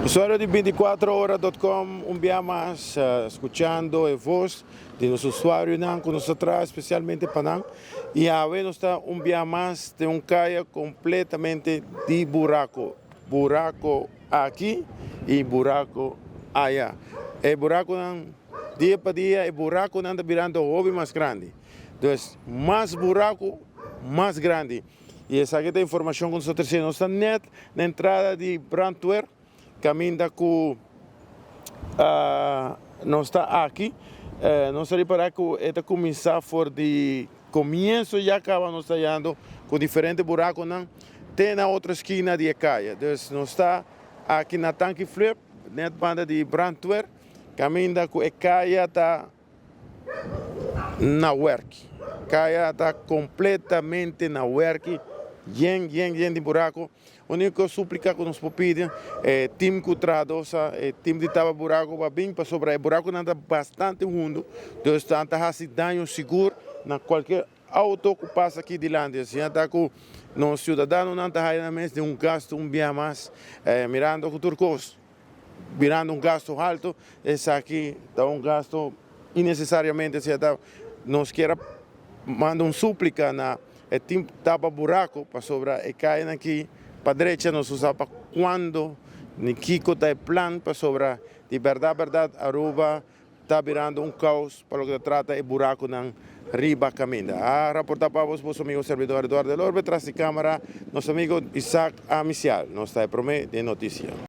Usuario di 24ora.com, un dia mas scuchando e voz di nos usuarionan cu nos ta traha especialmente pa nan. Y awe nos ta un dia mas den un caya completamente di buraco. Buraco aki y buraco aya. E buraconan, dia pa dia, e buraconan ta birando hopi mas grandi. Dus, mas buraco, mas grandi. Y esaki ta informacion cu nos ta trece. Nos ta net na entrada di Brandweer, caminda cu nos ta aki. Nos ta ripara cu e ta cuminsa for di comienso ya caba nos ta yendo cu diferente buraconan te na otro esquina di e caya. Dus nos ta aki na Tanki Flip, net banda di Brandweer, caminda cu e caya ta na werk. Caya ta completamente na werk, yen, yen, yen di buraco. Unico suplica cu nos por pidi, team cu tradosa, team di tapa buraco pa bin, pasobra e buraconan ta bastante hundo, dus nan ta haci daño sigur na cualkier auto cu pasa aki dilanti. Asina ta cu nos ciudadanonan ta haya na mes di un gasto un bia mas, mirando cu tur cos, mirando un gasto halto, esaki ta un gasto innecesariamente. Asina ta nos kier manda un suplica na e team tapa buraco pasobra e caya aki pa drecha nos usa pa cuando ni kico ta e plan, pasobra di berdad berdad Aruba ta birando un caos pa loke ta trata e buraconan riba caminda. A raporta pa bo, bo amigo servidor Eduardo Lorbe, tras di camera, nos amigo Isaac Amicial. Nos ta prome di noticia.